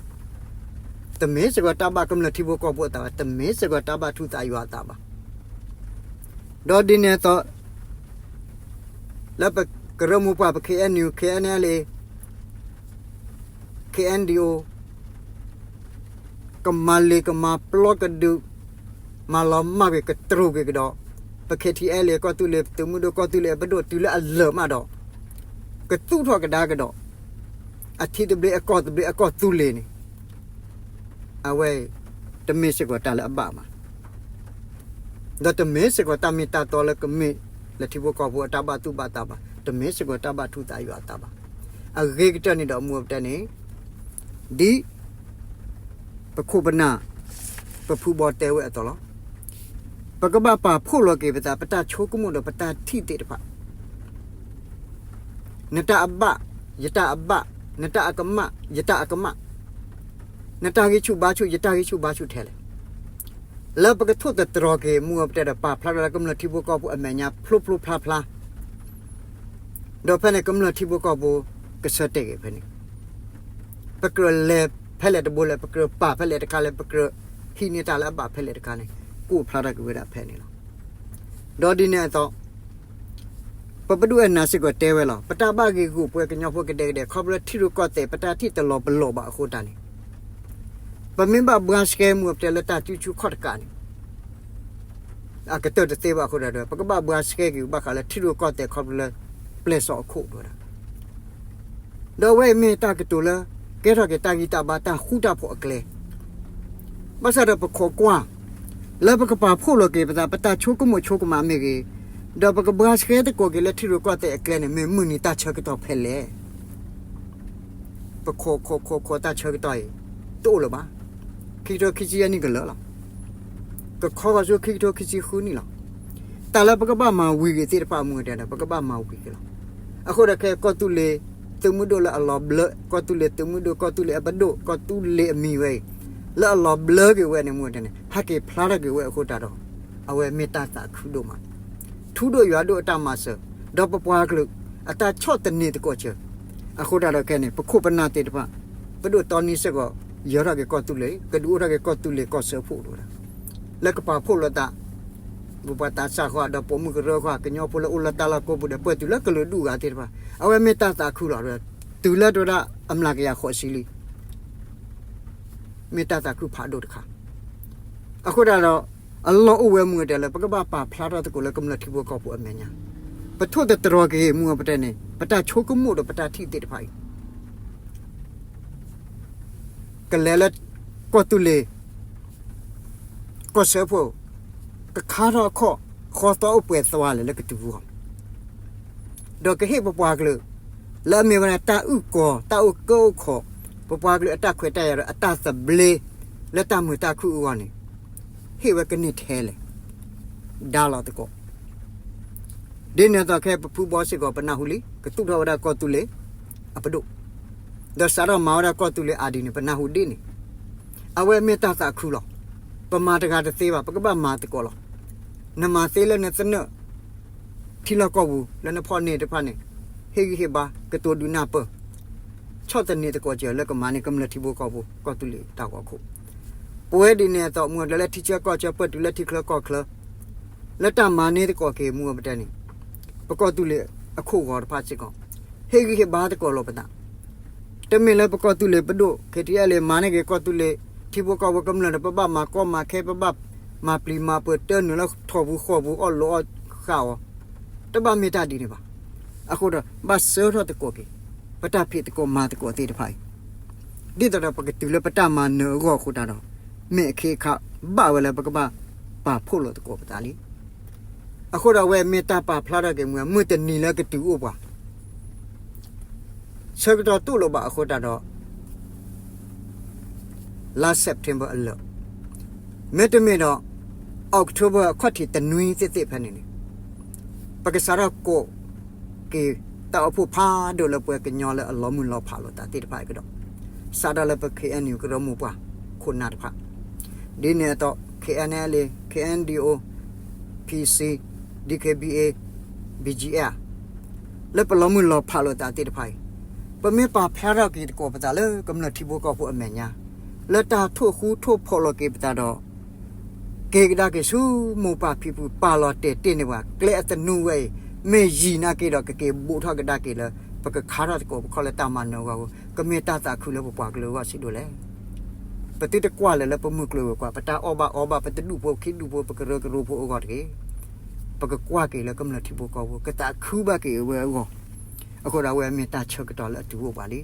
တမ့ၢ်စ့ၢ်ကီးတၢ်ဘၣ်ကမျၢၢ်ထံဖိကီၢ်ဖိအသးဘၣ်, တမ့ၢ်စ့ၢ်ကီးတၢ်ဘၣ်ထူသးယွၤအသးဘၣ်. ဒီးဒ်န့ၣ်အသိး လၢပကရၢမိၢ်ပှၢ်ပ KNU, KNLA, KNDO ကမၤလ့ၤကမၤပျီကဒုး မၤလီၤမၢ်ကွံာ်ကတြိာ်ကွံာ်ကဒီး ပ KTLA ကီၢ်သူလ့ၤသုးမုၢ်ဒိၣ် ကီၢ်သူလ့ၤအပဒိၣ်တုၤလၢအလၢာ်မးဒီး ကသူၣ်ထီၣ်ကဒါကဒီး အထံသဘျ့အကီၢ်သဘျ့အကီၢ်သူလ့ၤန့ၣ် အဝဲ တမ့ၢ်စ့ၢ်ကီးတၢ်လၢအဘၣ်ဘၣ်. ဒီးတမ့ၢ်စ့ၢ်ကီးတၢ်မ့ၢ်တၢ်တီလၢကမ့ၢ်လၢထံဖိကီၢ်ဖိအတၢ်ဘၣ်သူၣ်ဘၣ်သးဘၣ်, တမ့ၢ်စ့ၢ်ကီးတၢ်ဘၣ်ထူသးယွၤအသးဘၣ်. အဂ့ၤကတၢၢ်န့ၣ်ဒီးမူပတဲန့ၣ် ဒ် ပခိၣ်ပနၢ် ပဖုဘီတဲဝဲအသိးလီၤ. ပကဘၣ်ပာ်ဖှိၣ်လီၤက့ၤပသး ပတၢ်ဆိကမိၣ်ဒီးပတၢ်ထံၣ်သ့ၣ်တဖၣ် နတၢ်အဘၣ် ယတၢ်အဘၣ်, နတၢ်အကမၣ် ယတၢ်အကမၣ်, နတၢ်ဂံၢ်ဆူၣ်ဘါဆူၣ် ယတၢ်ဂံၢ်ဆူၣ်ဘါဆူၣ်ထဲလဲၣ်. လၢပကထိၣ်သတြီၤက့ၤ မူပတဲဒီးပာ်ဖျါထီၣ်လၢကမျၢၢ်ထံဖိကီၢ်ဖိအမဲာ်ညါဖျိဖျိဖျါဖျါ ဒီးဖဲန့ၣ်ကမျၢၢ်ထံဖိကီၢ်ဖိကဆၢတဲာ်က့ၤဖဲန့ၣ် ပကြၢးလဲၤဖဲလဲၣ်တဘိလဲၣ်, ပကြၢးပာ်ဖဲလဲၣ်တခါလဲၣ်, ပကြၢးဟံးန့ၢ်တၢ်လၢအဘၣ်ဖဲလဲၣ်တခါန့ၣ် ကအိၣ်ဖျါထီၣ်က့ၤဝဲဒၣ်ဖဲန့ၣ်လီၤ. ဒီးဒ်န့ၣ်အသိး ပပဒိၣ်အဲၣ်နၤစ့ၢ်ကီးတဲဝဲလီၤ. ပတၢ်ဘၣ်ဂ့ၢ်ဂီၢ်ပှဲၤကညီဖိကဒဲကဒဲ ခီဖျိလၢထံရူၢ်ကီၢ်သဲး ပတၢ်ထံၣ်တလီၤပလိာ်ဘၣ်အဃိတၢ်န့ၣ် ပမ့ၢ်ဘၣ်ဘှါဆှဲမူပတဲလၢတၢ်စုဆူၣ်ခီၣ်တကးန့ၣ် အကတၢၢ်တသ့ဘၣ်အဃိဒီး ပကဘၣ်ဘှါဆှဲက့ၤဘၣ်ဃးလၢထံရူၢ်ကီၢ်သဲးခီဖျိလၢ ပျဲၢ်စီၣ်အခိၣ်ဒိၣ်ဒၣ် ဒီးအဝဲအံၤမ့ၢ်တၢ်ကတိၤလၢ ကဲထီၣ်က့ၤတၢ်ဂံၢ်တၢ်ဘါ တၢ်ဃူတၢ်ဖိးအကျဲ ဘၣ်ဆၣ်ဒီးပခိးကွၢ် လၢပကပာ်ဖှိၣ်လီၤက့ၤပသး ပတၢ်ဆိကမိၣ်ဆိကမးမ့ၢ်ဂ့ၤ, ဒီးပကဘှါဆှဲသကိးက့ၤလၢထံရူၢ်ကီၢ်သဲးအကျဲန့ၣ် မ့ၢ်မုၢ်နံၤတၢ်ဆၢကတီၢ်ဖဲလဲၣ်. ပခိးခိးခိးခိးတၢ်ဆၢကတီၢ်အံၤ တအိၣ်လၢၤဘၣ်. ခံကထိခံဆံယဲၢ်နံၣ်ကလၢာ်လီၤ. ကခီဂီၤဆူခံကထိခံဆံဃုနံၣ်လီၤ. တၢ်လၢပကဘၣ်မၤဝံၤက့ၤသ့ၣ်တဖၣ်အမူအတဲဒီး ပကဘၣ်မၤဝံၤက့ၤလီၤ. အဃိဒီးခဲကီၢ်သူလ့ၤ သုးမုၢ်ဒိၣ်လၢအလီၤဘျၢ ကီၢ်သူလ့ၤသုးမုၢ်ဒိၣ် ကီၢ်သူလ့ၤအပဒိၣ် ကီၢ်သူလ့ၤအမံၤဝဲအံၤ လၢအလီၤဘျၢက့ၤဝဲန့ၣ်မူအတဲန့ၣ် ဟဲက့ၤဖျါထီၣ်က့ၤဝဲအဃိတၢ်ဒီး အဝဲမ့ၢ်တၢ်သးခုဒိၣ်မး ထူဒိၣ်ယွၤဒိၣ်အတၢ်မၤစၢၤ ဒီးပပှၤကလုာ် အတၢ်ဆီၣ်သနံးသကိးစၢၤ အဃိတၢ်ဒီးခဲန့ၣ် ပခိၣ်ပနၢ်သ့ၣ်တဖၣ် ပဒိၣ်တီနံစ့ၢ်ကီး ယၢၤထီၣ်က့ၤကီၢ်သူလ့ၤ ကဒုးအိၣ်ထီၣ်က့ၤကီၢ်သူလ့ၤကီၢ်စၢဖှိၣ်တဝဲဒၣ် လၢကပာ်ဖှိၣ်လိာ်သး ပပှၤသးစၢ်ဃီဒီးပိာ်မုၣ်ကရၢဃီ ကညီဖိလၢအိၣ်လၢတၢ်လီၢ်ကိးပူၤဒီး ပှဲၤတုၤလၢကလုာ်ဒူၣ်ဂၤသ့ၣ်တဖၣ် အဝဲမ့ၢ်တၢ်သးခုလီၤ. တုၤလၢတဝဲဒၣ်အမျးကယၤဃိးဆံလံ မ့ၢ်တၢ်သးခုဖးဒိၣ်တခါ အဃိတၢ်ဒီး အလီၢ်အိၣ်ဝဲမူတဲလၢ ပကဘၣ်ပာ်ဖျါထီၣ်သကိးလၢကမျၢၢ်ထံဖိကီၢ်ဖိအမဲာ်ညါ ပထိၣ်သတြီၤက့ၤမူပတဲန့ၣ် ပတၢ်ဆိကမိၣ်ဒီးပတၢ်ထံၣ်သ့ၣ်တဖၣ်အံၤ ကလဲၤလၢ ကီၢ်သူလ့ၤ ကီၢ်စၢဖှိၣ် ကခါထီၣ်အခီၣ် ဃီသွါအိၣ်ပှဲၤသွါလဲၣ်လၢကတုၤအဂီၢ် ဒီးကဟ့ၣ်ပပှၤကလုာ် လၢအမ့ၢ်ဝဲဒၣ်တၢ်အုၣ်ကီၤ တၢ်အိၣ်ကၢအိၣ်ခီၣ် ပပှၤကလုာ်အတၢ်ခွဲးတၢ်ယာ်ဒီးအတၢ်သဘျ့ လၢတၢ်မုာ်တၢ်ခုၣ်အဂီၢ်န့ၣ် ဟ့ၣ်ဝဲကန့ၢ်ထဲလဲၣ် ဒါလီၤသကိး ဒ်န့ၣ်အသိးခဲအံၤ ပဖုဘီစ့ၢ်ကီး ပနၢ်ဟူလံ ကသူၣ်ထီၣ်ဝဲဒၣ်ကီၢ်သူလ့ၤအပဒိၣ် ဒီးစးထီၣ်မၤဝဲဒၣ်ကီၢ်သူလ့ၤအါဒ်န့ၣ် ပနၢ်ဟူဒ်န့ၣ် အဝဲမ့ၢ်တၢ်သးခုလီၤ. ပမၤတဂၤတသ့ဘၣ် ပကဘၣ်မၤသကိးလီၤ. နမၤသ့လၢနသနၢၣ် ထံလီၢ်ကီၢ်ပူၤ လၢနဖီၣ်န့ၢ်တဖၣ်န့ၣ် ဟ့ၣ်ဂံၢ်ဟ့ၣ်ဘါ ကတိၤဒုးနၢ်ပၢၢ် ဆီၣ်သနံးသကိးစၢၤလၢကမၤန့ၢ်ကမျၢၢ်ထံဖိကီၢ်ဖိ ကီၢ်သူလ့ၤတၢ်ဂီၤခိၣ် ပဝဲဒ်န့ၣ်အသိး မူအီၤလၢထံဆၢကီၢ်ဆၢ ပၢၢ်တုၤလၢထံချၢကီၢ်ချၢ လၢတၢ်မၤန့ၢ်သကိးက့ၤ မူအီၤပတဲန့ၣ် ပကီၢ်သူလ့ၤအခိၣ်ဂီၤတဖၣ်စ့ၢ်ကီး ဟ့ၣ်ဂံၢ်ဟ့ၣ်ဘါသကိးလိာ်ပသး တမ့ၢ်လၢပကီၢ်သူလ့ၤပဒိၣ် ခ့ထံအဲလ့ မၤန့ၢ်က့ၤကီၢ်သူလ့ၤ ထံဖိကီၢ်ဖိကမျၢၢ်ဒီး ပဘၣ်မၤကီမၤခဲ ပဘၣ်မၤပၢၤတၢနုာ်လၢထီၣ်ပူၤဃီပူၤ အီၣ်လိၤအီၣ်ဃာ်အီၤ တဘၣ်မ့ၢ်တၢ်ဒ်န့ၣ်ဘၣ်. အဃိဒီး ဘၣ်ဆၢထၢၣ်သကိးက့ၤ ပတၢ်ဖံးသကိးမၤသကိးသ့ၣ်တဖၣ်အံၤ ဒ်သိးဒီးပကတုၤလၢပတၢ်မၤနၢၤအဂီၢ်အဃိတၢ်ဒီး မ့ၢ်အခ့အခါဘၣ်ဝဲလၢပကဘၣ်ပာ်ဖှိၣ်လိာ်သကိးပသးလံ. အဃိဒီးအဝဲမ့ၢ်တၢ်ပာ်ဖျါထီၣ်က့ၤမူဝဲ မုၢ်တနံၤလၢကတုၤအိၣ်ပှၤ ဆၢကတီၢ်တအိၣ်လၢၤဘၣ်အဃိတၢ်ဒီး လါ September အလၢာ် မ့တမ့ၢ်ဒီး October အခီၣ်ထံးတနွံသ့ၣ်သ့ၣ်ဖဲန့ၣ်န့ၣ် ပကစးထီၣ်ကိးက့ၤတၢ်အိၣ်ဖှိၣ်ဖးဒိၣ်လၢပှၤကညီလၢအလီၤမုၢ်လီၤဖးလိာ်သးသ့ၣ်တဖၣ်အံၤကဒီး စးထီၣ်လၢပ ခ့ၣ်အဲၣ်ယူၣ် ကရၢမိၢ်ပှၢ်ခိၣ်နၢ်တဖၣ် ဒ်န့ၣ်အသိး ခ့ၣ်အဲၣ်ယူၣ် ခ့ၣ်အဲၣ်ယူၣ် ပီၣ်အ့ၣ် ခ့ၣ်အဲၣ်ယူၣ် ဘီၣ်ကၠံၣ်အ့ ဘီၣ်ကၠံၣ်အ့ လၢပလီၤမုၢ်လီၤဖးလိာ်သးသ့ၣ်တဖၣ်အံၤ ပမ့ၢ်ပာ်ဖျါထီၣ်က့ၤသကိးပသးလၢကမျၢၢ်ထံဖိကီၢ်ဖိအမဲာ်ညါ လၢတၢ်ထိၣ်ဃူထိၣ်ဖိးလိာ်က့ၤပသးဒီး က့ၤကဒါက့ၤဆူမိၢ်ပၢ်ဖံဖု ပာ်လီၤတဲာ်တ့ၢ်န့ၢ်ပှၤ ကျဲအသနူဝဲအံၤ မ့ၢ်ယံာ်နာ်က့ဒီး ကက့ၤဘူးထီၣ်ကဒါက့ၤလၢ ပကခါထီၣ်သကိးပခီၣ်လၢတၢ်မၤနၢၤအဂီၢ်အဃိ ကမ့ၢ်တၢ်သးခုလၢပပှၤကလုာ်အဂီၢ်ဆံးဒိၣ်လဲၣ်. ပသုတကွၢ်လၢၤလၢပမုၢ်ကျိၤဝဲၤကွာ် ပတၢ်အီၣ်ဘၣ်အီဘၣ် ပတဒူၣ်ဖိခံဒူၣ်ဖိ ပကရၢကရိဖိအဂီၢ်တဂ့ၤ. ပကကွၢ်က့ၤလၢကမျၢၢ်ထံဖိကီၢ်ဖိ ကသးခုဘၣ်က့ၤဝဲအဂီၢ် အဃိဒီးအဝဲမ့ၢ်တၢ်ဆၢကတီၢ်လၢအတုၤအိၣ်ပှၤလံ.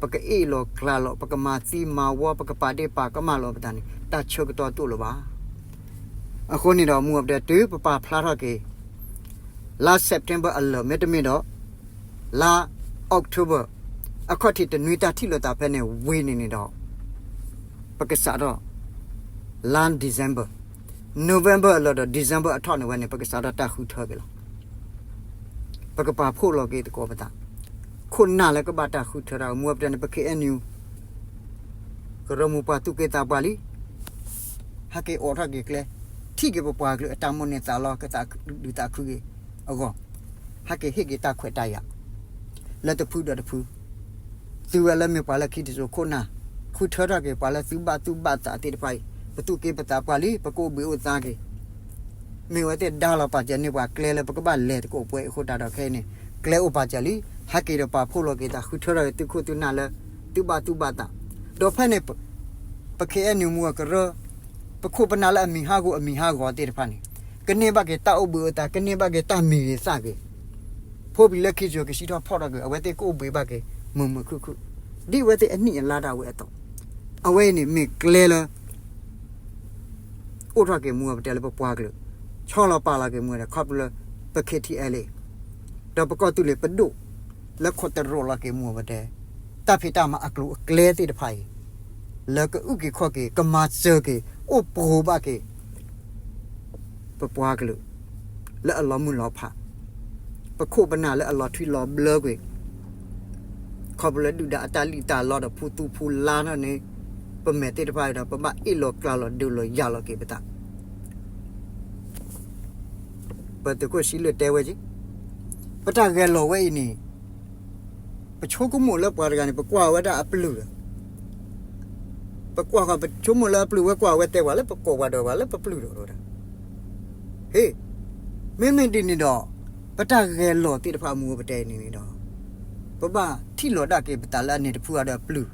ပကအ့ၣ်လိာ်ကျါလိာ် ပကမၤသံမၤဝီ ပကပာ်ဒ့ၣ်ပာ်ကမၣ်လိာ်ပသးန့ၣ် တၢ်ဆၢကတီၢ်တအိၣ်လၢၤဘၣ်. အဃိန့ၣ်ဒီး မူအပတဲတုၤပပာ်ဖျါထီၣ်က့ၤ လါ September အလၢာ် မ့တမ့ၢ်ဒီး လါ October အခီၣ်ထံးတနွံ တၢ်ထံၣ်လိာ်သးဖဲန့ၣ်ဝံၤန့ၣ်န့ၣ်ဒီး ပကစးထီၣ် လါ December, November အလၢာ်ဒီး December အထီၣ်န့ၣ်ဝဲန့ၣ် ပကစးထီၣ်တၢ်ဃုထၢက့ၤလီၤ. ပကပာ်ဖှိၣ်လီၤက့ၤသကိးပသး ခိၣ်နၢ်လၢကဘၣ်တၢ်ဃုထၢတၢ် မူအပတဲန့ၣ် ပ ခ့ၣ်အဲၣ်ယူၣ် ကရၢမိၢ်ပှၢ်သူၣ်က့သးပှၢ်လံ. ဟဲက့ၤအိးထီၣ်က့ၤကျဲ ထံၣ်က့ၤပပှၤကလုာ်အတၢ်မိၣ်န့ၢ်သးလီ ကသးဒုးသးခုက့ၤအဂီၢ် ဟဲက့ၤဟ့ၣ်က့ၤတၢ်ခွဲးတၢ်ယာ် လၢတဖုဒီးတဖု သုဝဲလၢမ့ၢ်ပှၤလၢခံတစိၤခိၣ်နၢ် ဃုထၢထီၣ်က့ၤပှၤလၢသုဘၣ်သူၣ်ဘၣ်သးသ့ၣ်တဖၣ်အံၤ ပသူၣ်က့ပသးပှၢ်လံ ပကအိၣ်ဘှံးအိၣ်သါက့ၤ မ့ၢ်ဝဲသ့ၣ်ဒါလီၤပာ်စၢၤန့ၢ်ပှၤကျဲလၢပကဘၣ်လဲၤသကိးပှဲၤအဃိတၢ်ဒီးခဲအံၤန့ၣ် ကျဲအိၣ်ပာ်စၢၤလံ ဟဲက့ၤဒီးပာ်ဖှိၣ်လီၤက့ၤသး ဃုထၢထီၣ်က့ၤသုခိၣ်သုနၢ်လၢ သုဘၣ်သူၣ်ဘၣ်သး ဒီးဖဲန့ၣ် ပ ခ့ၣ်အဲၣ်ယူၣ် မူအကရၢ ပခိၣ်ပနၢ်လၢအမံၤဟးဂီၤအမံၤဟးဂီၤသ့ၣ်တဖၣ်န့ၣ် ကန့ၢ်ဘၣ်က့ၤတၢ်အိၣ်ဘှံးအိၣ်သါ ကန့ၢ်ဘၣ်က့ၤတၢ်မံၤဂ့ၤသၣ်ဂ့ၤ ဖိပျံၤလၢခံတစိၤကစံးထီၣ်ဖီၣ်ထီၣ်က့ၤ အဝဲသ့ၣ်ကအိၣ်ဘှံးဘၣ်က့ၤ မုာ်မုာ်ခုၣ်ခုၣ် ဒ်အဝဲသ့ၣ်အနံၣ်အလါဒၣ်ဝဲအသိး အဝဲအံၤန့ၣ်မ့ၢ်ကျဲလၢ အိၣ်ထီၣ်က့ၤမူအပတဲလၢပပှၤကလုာ် ဆီလီၤပာ်လီၤက့ၤမူဒီး ခီဖျိလၢ ပ ခ့ၣ်ထံၣ်အဲလ်အ့ ဒီးပကီၢ်သူလ့ၤပဒိၣ် လၢခိးတရိးလီၤက့ၤမူအပတဲ တၢ်ဖံးတၢ်မၤအကျိၤအကျဲသ့ၣ်တဖၣ်အံၤ လၢကအုၣ်က့ၤခီၣ်က့ၤ ကမၤစၢၤက့ၤ အိၣ်ပှိၤဘၣ်က့ၤ ပပှၤကလုာ် လၢအလီၤမုၢ်လီၤဖး ပခိၣ်ပနၢ်လၢအလီၤထွံလီၤဘျၢကွံာ် ခီဖျိလၢဒုၣ်ဒါအတၢ်လံၣ်တၢ်လီဒီးဖူသူဖူလါထီၣ်န့ၣ် ပမဲာ်သ့ၣ်တဖၣ်ဒီး ပဘၣ်အ့ၣ်လိာ်ကျါလိာ်ဒုးလိာ်ယၤလိာ်က့ၤပသး ပသုးခိၣ်ဆံလၢတဲဝဲက့ၤ ပတၢ်ဂဲၤလိာ်ဝဲအံၤန့ၣ် ပဆိကမိၣ်လၢပှၤတဂၤန့ၣ် ပကွၢ်ဝဲဒၣ်အပျုၢ်ဒီး ပကွၢ်ဃီ ပဆိကမိၣ်လၢအပျုၢ်ဝဲကွၢ်ဝဲတဲပှၤလၢပကိးပှၤဒီးပှၤလၢပပျုၢ်ဒီး ဟ့ၣ် မ့မ့ၢ်ဒ်န့ၣ်ဒီး ပတၢ်ဂဲၤလိာ်သ့ၣ်တဖၣ်အမူအပတဲန့ၣ်န့ၣ်ဒီး ပဘၣ်ထံၣ်လိာ်ဒၣ်က့ၤပသးလၢအန့ၣ်တဖုအဒီးအပျုၢ်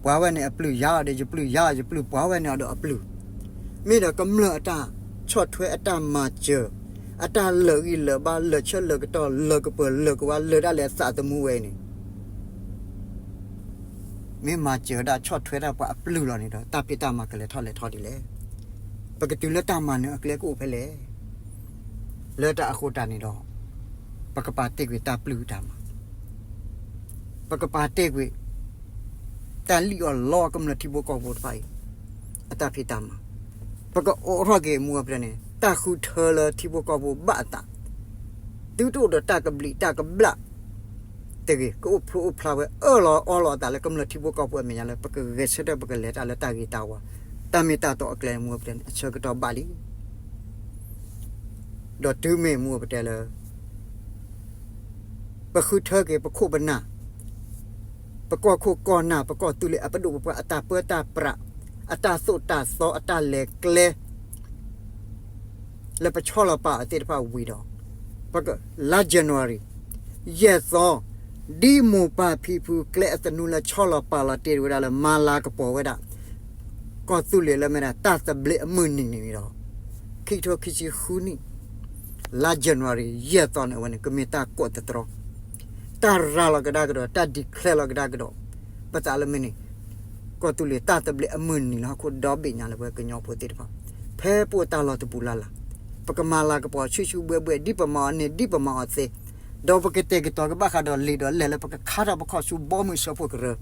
ပှၤဝဲန့ၣ်အပျုၢ်ယၤဒီးယပျုၢ်ယၤ ယပျုၢ်ပှၤဝဲန့ၣ်အဒီးအပျုၢ် မ့ၢ်ဒီးကမျၢၢ်အတၢ်ဆီၣ်ထွဲအတၢ်မၤစၢၤ အတၢ်လၢာ်ဂံၢ်လၢာ်ဘါ လၢာ်ဆၢလၢာ်ကတီၢ် လၢာ်ကပၢၤလၢာ်ကဝါ လၢာ်ဒၣ်လဲာ်အသးသမူဝဲအံၤန့ၣ် မ့ၢ်မၤစၢၤဒၣ်ဆီၣ်ထွဲဒၣ်ပှၤအပျုၢ်လီၤန့ၣ်ဒီး တၢ်ဖံးတၢ်မၤကလဲၤထီၣ်လဲၤထီဒ်လဲၣ်. ပကတုၤလၢတၢ်မၤနၢၤအကျဲကအိၣ်ဖဲလဲၣ်. လၢတၢ်အဃိတၢ်န့ၣ်ဒီး ပကပာ်တ့ၢ်ကွံာ်တၢ်ပျုၢ်တၢ်မၤ, ပကပာ်တ့ၢ်ကွံာ် တၢ်လံၣ်အီၣ်လီအီၣ်ကမျၢၢ်ထံဖိကီၢ်ဖိတဖၣ်အံၤ အတၢ်ဖံးတၢ်မၤ, ပကအိးထီၣ်က့ၤမူအပတဲန့ၣ် တၢ်ဃုထၢလၢထံဖိကီၢ်ဖိဘၣ်အသး, သုတအိၣ်ဒီးတၢ်ကဘျံးတၢ်ကဘျၣ် တဂ့ၤ ကအိၣ်ဖျိအိၣ်ဖျါဝဲ အၢၣ်လီၤအီလီၤအသးလၢကမျၢၢ်ထံဖိကီၢ်ဖိအမဲာ်ညါလၢ ပကဂဲၤဆၢထၢၣ် ပကလဲၤတၢ်လၢတၢ်ဂ့ၤတၢ်ဝါ, တၢ်မ့ၢ်တၢ်တီအကျဲမူအပတဲန့ၣ် အဆၢကတီၢ်ဘၣ်လံ. ဒီးတုၤမ့ၢ်မူအပတဲလၢ ပဃုထၢက့ၤပခိၣ်ပနၢ်, ပကီၢ်ခိၣ်ကီၢ်နၢ် ပကီၢ်သူလ့ၤအပဒိၣ်ပပှၢ် အတၢ်ပၢတၢ်ပြး, အတၢ်သိၣ်တၢ်သီ အတၢ်လဲၤကျဲ လၢပဆီလီၤပာ်အီၤသ့ၣ်တဖၣ်ဝံၤဒီး ပက လါ January ယဲၢ်သီ ဒ်မိၢ်ပၢ်ဖံဖုကျဲအသနူလၢဆီလီၤပာ်လီၤတ့ၢ်ဝဲဒၣ်လၢမၤလၤကပီၤဝဲဒၣ် ကီၢ်သူလ့ၤလၢမ့ၢ်ဒၣ်တၢ်သဘျ့အမုၢ်နံၤန့ၣ်ဒီး ခံကထိခံဆံဃုနံၣ် လါ January ယဲၢ်သီန့ၣ် အဝဲန့ၣ် ကမ့ၢ်တၢ်ကိးသတြီ တၢ်ရၤလီၤကဒါကဒီး တၢ် declare လီၤကဒါကဒီး ပသးလၢမ့ၢ်န့ၣ် ကီၢ်သူလ့ၤတၢ်သဘျ့အမုၢ်နံၤလၢဟီၣ်ခိၣ်ဒီဘ့ၣ်ညါလၢပှၤကညီဖိသ့ၣ်တဖၣ် ဖဲပအိၣ်တၢ်လီၢ်တပူၤလၢ်လၢ် ပကမၤလၤကပီၤဆူၣ်ဆူၣ်ဘှဲဘှဲ ဒ်ပမၤအီၤန့ၣ် ဒ်ပမၤအီၤသ့ ဒီးပကတဲာ်ကတီၤကဘၣ်ဃးဒီးလံာ်ဒီးလဲၢ်လၢပကခါထီၣ်ပခီၣ်ဆူဘီမုၢ်စၢဖှိၣ်ကရၢ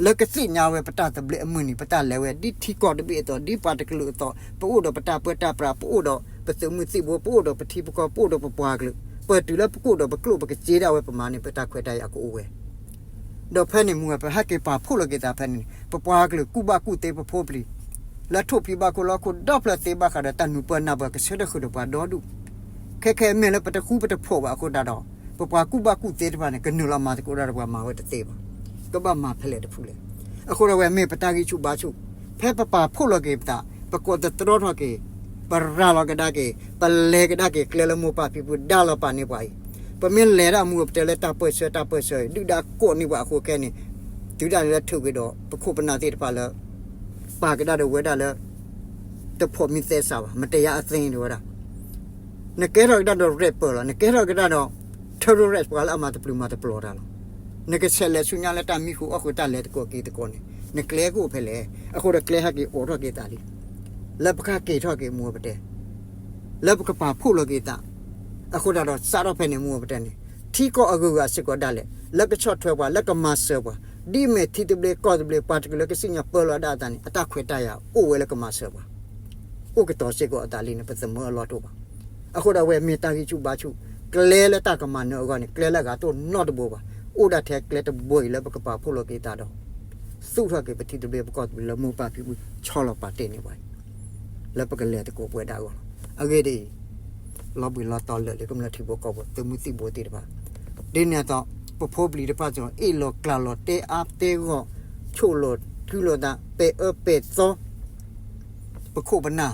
လၢကသ့ၣ်ညါဝဲပတၢ်သဘျ့အမုၢ်နံၤ ပတၢ်လဲၤဝဲ ဒ်ထံကီၢ်တဘ့ၣ်အသိး ဒ်ပှၤတကလုာ်အသိး ပအိၣ်ဒီးပတၢ်ပၢတၢ်ပြး ပအိၣ်ဒီးပသုးမုၢ်သံၣ်ဘိ ပအိၣ်ဒီးပထံပကီၢ် ပအိၣ်ဒီးပပှၤကလုာ် ပတုၤလၢပကအိၣ်ဒီးပကျိၣ်ပကစ့ဒၣ်ဝဲ ပမၤန့ၣ် ပတၢ်ခွဲးတၢ်ယာ်ကအိၣ်ဝဲ ဒီးဖဲန့ၣ်မူဝဲ ပဟဲက့ၤပာ်ဖှိၣ်လီၤက့ၤသးဖဲန့ၣ်န့ၣ် ပပှၤကလုာ်ကူၣ်ဘၣ်ကူၣ်သ့ပဖိပလံၤ လၢထိၣ်ဖံးဘၣ်ခိၣ်လီၢ်ခိၣ်ဒီဖျၢၣ်သ့ဘၣ်ဃးဒီးတၢ်နုာ်ပၢၢ်နၢ်ပၢၢ် ကဆၢထၢၣ်ဃုာ်ဒီးပှၤဒီဒူၣ် ခဲခဲအံၤမ့ၢ်လၢပတဃူပတဖိးဘၣ်အဃိသတးဒီး ပပှၤကူၣ်ဘၣ်ကူၣ်သ့တဖၣ်န့ၣ် ကနုာ်လီၤမၤသကိးတၢ်ဒီးပှၤမၤဝဲတသ့ဘၣ်. ကဘၣ်မၤဖဲလဲၣ်တဖုလဲၣ်. အဃိဒီးဝဲမ့ၢ်ပတၢ်ဂံၢ်ဆူၣ်ဘါဆူၣ် ဖဲပပာ်ဖှိၣ်လီၤက့ၤပသး ပကိးသတြီထီၣ်က့ၤ ပရၤလီၤကဒါက့ၤ ပလဲၤကဒါက့ၤကျဲလၢမိၢ်ပၢ်ဖံဖုဒါလီၤပာ်န့ၢ်ပှၤအံၤ ပမ့ၢ်လဲၤဒၣ်မူပတဲလၢတၢ်ပၢၢ်ဆၢတၢ်ပၢၢ်ဆၢအံၤ ဒုၣ်ဒါကိးန့ၢ်ပှၤအဃိခဲန့ၣ် တုၤဒၣ်န့ၣ်လၢထုးက့ၤဒီး ပခိၣ်ပနၢ်သ့ၣ်တဖၣ်လၢ ပာ်ကဒါဒီးဝဲဒၣ်လၢ တဖိးမံသဲစးဘၣ် မတရားအသင်း တဲဝဲဒၣ် နကဲထီၣ်ကဒါဒီး rapper လီၤ နကဲထီၣ်ကဒါဒီး terrorist ပှၤလၢအမၤတပျုာ်မၤတပျီၤတၢ်လီၤ. နကဆဲးလဲၤဆူညါလၢတၢ်မံဃုာ်အီၣ်ဃုာ်တၢ်လဲၤသကိးက့ၤသကိးန့ၣ် နကျဲကအိၣ်ဖဲလဲၣ်. အဃိဒီးကျဲဟဲက့ၤအိးထီၣ်က့ၤသးလံ လၢပကက့ၤထီၣ်က့ၤမူပတဲ လၢပကပာ်ဖှိၣ်လီၤက့ၤသး အဃိသတးဒီးစးထီၣ်ဖဲန့ၣ်မူပတဲန့ၣ် ထံကီၢ်အဂုၤအဂၤစ့ၢ်ကီးဒၣ်လဲာ် လၢကဆီၣ်ထွဲပှၤ လၢကမၤစၢၤပှၤ ဒ်မ့ၢ်ထံသဘျ့ကီၢ်သဘျ့ ပှၤတကလုာ်လၢကစံၣ်ညီၣ်ပၢလီၤဒၣ်အသးန့ၣ် အတၢ်ခွဲးတၢ်ယာ်အိၣ်ဝဲလၢကမၤစၢၤပှၤ အိၣ်ကတီၤစ့ၢ်ကီးအသးလံန့ၣ် ပသမၢအလီၢ်တအိၣ်ဘၣ်. အဃိဒီးအဝဲမ့ၢ်တၢ်ဂံၢ်ဆူၣ်ဘါဆူၣ် ကျဲလၢတၢ်ကမၤနၢၤအဂီၢ်န့ၣ် ကျဲလၢအဂၤတအိၣ်နီတဘိဘၣ်. အိၣ်ဒၣ်ထဲကျဲတဘိအံၤလၢပကပာ်ဖှိၣ်လီၤက့ၤသးဒီး သူၣ်ထီၣ်က့ၤပထံသဘျ့ပကီၢ်သဘျ့လၢမိၢ်ပၢ်ဖံဖုဆီလီၤပာ်တ့ၢ်န့ၢ်ပှၤအံၤ လၢပကလဲၤသကိးပဝဲဒၣ်အဂီၢ်လီၤ. အဂ့ၢ်ဒ်အံၤ လီၤဘှံးလီၤတီၤလၢာ်လၢကမျၢၢ်ထံဖိကီၢ်ဖိသုးမုၢ်သံၣ်ဘိသ့ၣ်တဖၣ် ဒ်န့ၣ်အသိး ပဖိပလံၤတဖၣ်စ့ၢ်ကီး အ့ၣ်လိာ်ကျၢ်လိာ်တဲအါတဲဂီၢ် ဆိၣ်လိာ်ထုလိာ်သး ပဲာ်အၢပဲာ်သီ ပခိၣ်ပနၢ်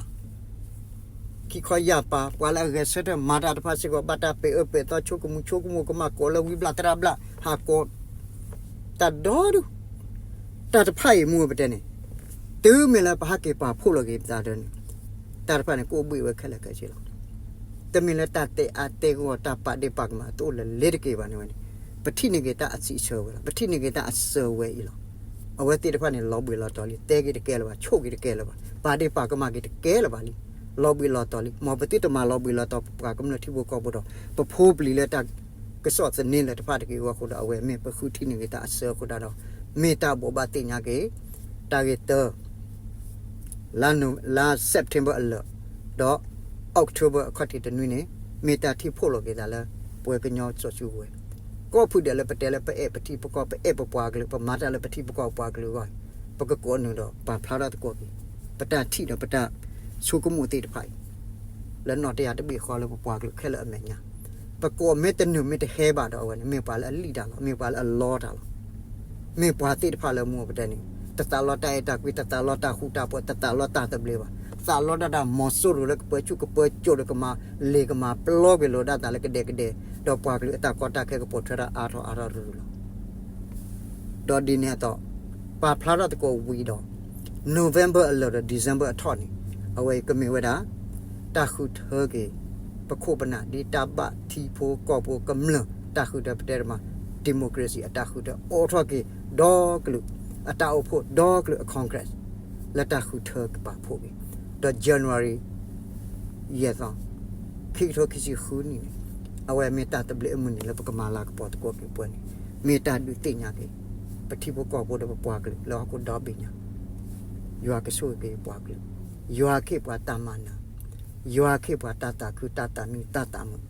ခံခီယၢ်ပၤ ပှၤလၢအဂဲၤဆၢထၢၣ်မၤတၢ်တဖၣ်စ့ၢ်ကီး ဘၣ်တၢ်ပဲာ်အၢပဲာ်သီ ဆိကမိၣ်ဆိကမိၣ်ကမၣ် ကိးလၢဝံဘျၣ်သရၣ်ဘျၣ် ဟးကိး တၢ်ဒီဒူၣ် တၢ်တဖၣ်အံၤမူပတဲန့ၣ် တုၤမ့ၢ်လၢပဟဲက့ၤပာ်ဖှိၣ်လီၤက့ၤပသးဒီးန့ၣ် တၢ်တဖၣ်န့ၣ် ကအိၣ်ဘှံးဝဲခဲလၢာ်ခဲဆ့လီၤ. တမ့ၢ်လၢတၢ်တဲအါတဲဂီၢ် တၢ်ပာ်ဒ့ၣ်ပာ်ကမၣ် တအိၣ်လၢၤလ့ၤတက့ၢ်ဘၣ်န့ၣ်ဝဲန့ၣ် ပထံၣ်န့ၢ်က့ၤတၢ်အစံးအဆၢဝဲလီၤ. ပထံၣ်န့ၢ်က့ၤတၢ်အစၢၤဝဲအံၤလီၤ. အဝဲသ့ၣ်တဖၣ်န့ၣ် လီၤဘှံးလီၤတီၤလံ တဲက့ၤတကဲလၢၤဘၣ် ဆိၣ်က့ၤတကဲလၢၤဘၣ် ပာ်ဒ့ၣ်ပာ်ကမၣ်က့ၤတကဲလၢၤဘၣ်လံ. လီၤဘှံးလီၤတီၤလံ မ်ပသုတမၤလီၤဘှံးလီၤတီၤ ပှၤကမျၢၢ်ထံဖိကီၢ်ဖိဒီး ပဖိပလံၤလၢတၢ် ကစီၣ်သန့လၢာ်တဖၣ်တက့ၢ်အဂီၢ်အဃိဒီး အဝဲမ့ၢ်ပဃုထံၣ်န့ၢ်က့ၤတၢ်အစၢအဃိတၢ်ဒီး မ့ၢ်တၢ်ဘိးဘၣ်သ့ၣ်ညါက့ၤ တၢ်ဂ့ၢ်တၢ လါ September အလၢာ် ဒီး October အခီၣ်ထံးတနွံန့ၣ် မ့ၢ်တၢ်ထံၣ်ဖှိၣ်လီၤက့ၤသးလၢ ပဝဲကညီစီၤစုကဝဲၤ ကိးဖုဒဲးလၢပတဲလၢပအဲၣ်ပထံပကီၢ် ပအဲၣ်ပပှၤကလုာ် ပမၤတၢ်လၢပထံပကီၢ်ပပှၤကလုာ်အဂီၢ် ပကကိးနုာ်ဒီးပာ်ဖျါထီၣ်သကိးက့ၤ ပတၢ်ထံၣ်ဒီးပတၢ်ဆိကမိၣ်သ့ၣ်တဖၣ်အံၤ လၢနီၣ်တယၢ်တဘ့ၣ်ဃီလၢပပှၤကလုာ်ခဲလၢာ်အမဲာ်ညါ ပကိးမ့ၢ်တနုာ်မ့ၢ်တဟဲဘၣ်ဒီးအဝဲန့ၣ် မ့ၢ်ပှၤလၢအလံၣ်တၢ်လီၤ မ့ၢ်ပှၤလၢအလီတၢ်လီၤ မ့ၢ်ပှၤသ့ၣ်တဖၣ်လၢမူပတဲန့ၣ် တသးလီတၢ်အဲၣ်တၢ်ကွံ တသးလီတၢ်ဃူတၢ်ဖိး တသးလီတၢ်သဘျ့ဘၣ် သးလီဒၣ်တၢ်မီၤစိရိၤလၢကပၢဆူၣ်ကပၢစိးဒီးကမၤလ့ၤကမၤပျီကွံာ်လိာ်ဒၣ်သးလၢကဒဲကဒဲ ဒီးပှၤကလုာ်အတၢ်ကီတၢ်ခဲကပိာ်ထွဲတၢ်အါထီၣ်အါထီၣ်ရူၤရူၤလီၤ ဒီးဒ်န့ၣ်အသိး ပာ်ဖျါထီၣ်သကိးဝံၤဒီး November အလၢာ်ဒီး December အထီၣ်န့ၣ် အဝဲအံၤကမ့ၢ်ဝဲဒၣ် တၢ်ဃုထၢက့ၤ ပခိၣ်ပနၢ် ဒ်တၢ်ဘၣ်ထံဖိကီၢ်ဖိကမျၢၢ် တၢ်ဃုထၢပတဲတမး democracy အတၢ်ဃုထၢအိးထီၣ်က့ၤ ဒီကလုာ် အတၢ်အိၣ်ဖှိၣ်ဒီကလုာ်အ Congress လၢတၢ်ဃုထၢကပာ်ဖှိၣ်က့ၤ ဒီး January ယဲၢ်သီ, ခံကထိခံဆံဃုနံၣ်န့ၣ်, အဝဲမ့ၢ်တၢ်သဘျ့အမုၢ်နံၤလၢပကမၤလၤကပီၤသကိးက့ၤပှၤန့ၣ်, မ့ၢ်တၢ်ဒုးသ့ၣ်ညါက့ၤ ပထံဖိကီၢ်ဖိဒီးပပှၤကလုာ်လၢဟီၣ်ခိၣ်ဒီဘ့ၣ်ညါ, ယွၤကဆိၣ်ဂ့ၤက့ၤပှၤကလုာ်, ယွၤခ့ၣ်ပှၤတၢ်မၤနၢၤ, ယွၤခ့ၣ်ပှၤတၢ်သးခုတၢ်သးနံၣ်တၢ်သးမုာ်,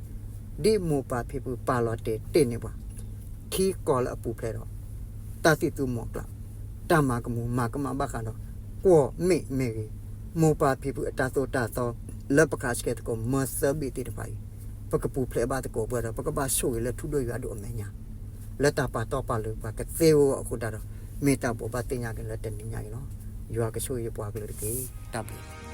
ဒ်မိၢ်ပၢ်ဖံဖုပာ်လီၤတဲာ်တ့ၢ်န့ၢ်ပှၤ ထံကီၢ်လၢအပူၤဖျဲးဒီး တၢ်သံၣ်သူမီၤကျၢ်, တၢ်မၤကမူၤမၤကမၣ်ဘၣ်ဃးဒီး ကွီၢ်မ့ၣ်မ့ၢ်ဂ့ၤ, မိၢ်ပၢ်ဖံဖုအတၢ်သိၣ်တၢ်သီ လၢပခးစကဲသကိးမၢသၢဘ့ၣ်သ့ၣ်တဖၣ်အံၤ, ပကပူၤဖျဲးဘၣ်သကိးပှၤဒီး ပကဘၣ်ဆိၣ်ဂ့ၤလၢထူဒိၣ်ယွၤဒိၣ်အမဲာ်ညါ, လၢတၢ်ပာ်တီပာ်လိၤပှၤကသ့ဝဲအဃိသတးဒီး, မ့ၢ်တၢ်ဘိးဘၣ်သ့ၣ်ညါက့ၤလၢတနံၤညါအံၤလီၤ. ယွၤကဆိၣ်ဂ့ၤယပှၤကလုာ်တက့ၢ်. တၢ်ဘျုး